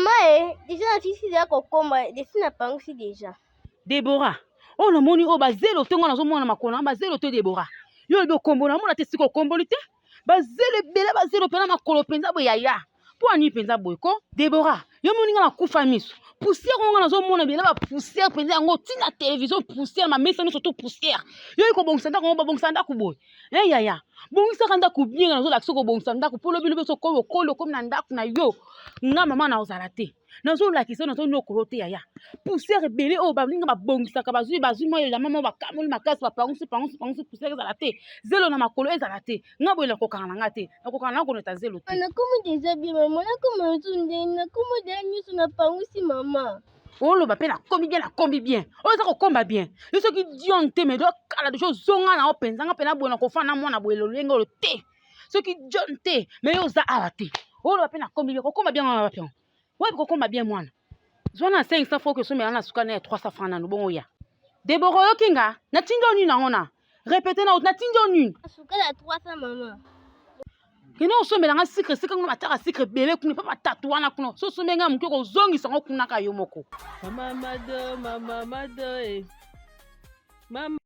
Mama e, deja nasisi deja kokoma, desi napangusi deja. Debora, oyo namoni oyo bazelo te, nga nazomona makolo na bazelo te. Debora, yo olobi okombola, namona te sika okomboli te. Bazelo ebele, bazelo mpenza makolo mpenza boye yaya. Mpo ani mpenza boye ko? Debora, yo moni nga nakufa miso. Poussière oyo nga nazomona ebele ba poussière mpenza yango ntina télévision poussière mamesa nyonso to poussière. Yo oyi kobongisa ndako yango babongisa ndako boye. Eh yaya, bongisaka ndako bien, nga nazolakisa kobongisa ndako mpo lobi lobi soki okoli okomi na ndako na yo. Nga mama na ozala te. Nazolakisa nazonyokolo te yaya. Poussière ebele oyo baninga babongisaka bazwi bazwi mwa elamba moko bakamoli makasi bapangusi pangusi pangusi poussière ezala te. Zelo na makolo ezala te. Nga boye nakokanga na nga te. Nakokanga na koneta zelo te. Nakomi deja bien mama, nakoma lisusu ndenge nakomi deja nyonso napangusi mama. Oloba mpe nakomi bien, nakomi bien. Oyo eza kokomba bien. Yo soki Dion te mais kala deja ozonga na yo mpenza nga mpe naboye nakofanda na mwana boye lolenge oyo te. Soki John te mais yo oza awa te. Oloba mpe nakomi bien, kokoma bien wana wapi yango? Wapi kokoma bien mwana? Zwa na 500 francs okosomela na suka na ya 300 francs nanu bongo ya. Debora oyoki nga? Natindi yo nini yango na? Répéter na natindi yo nini? Suka ya 300 mama. Kende osombela nga sucre esika kuna bataka sucre ebele kuna epa batatu wana kuna. So osombi nga moke kozongisa yango kuna ka yo moko. Mama Mado, mama Mado, eh. Mama.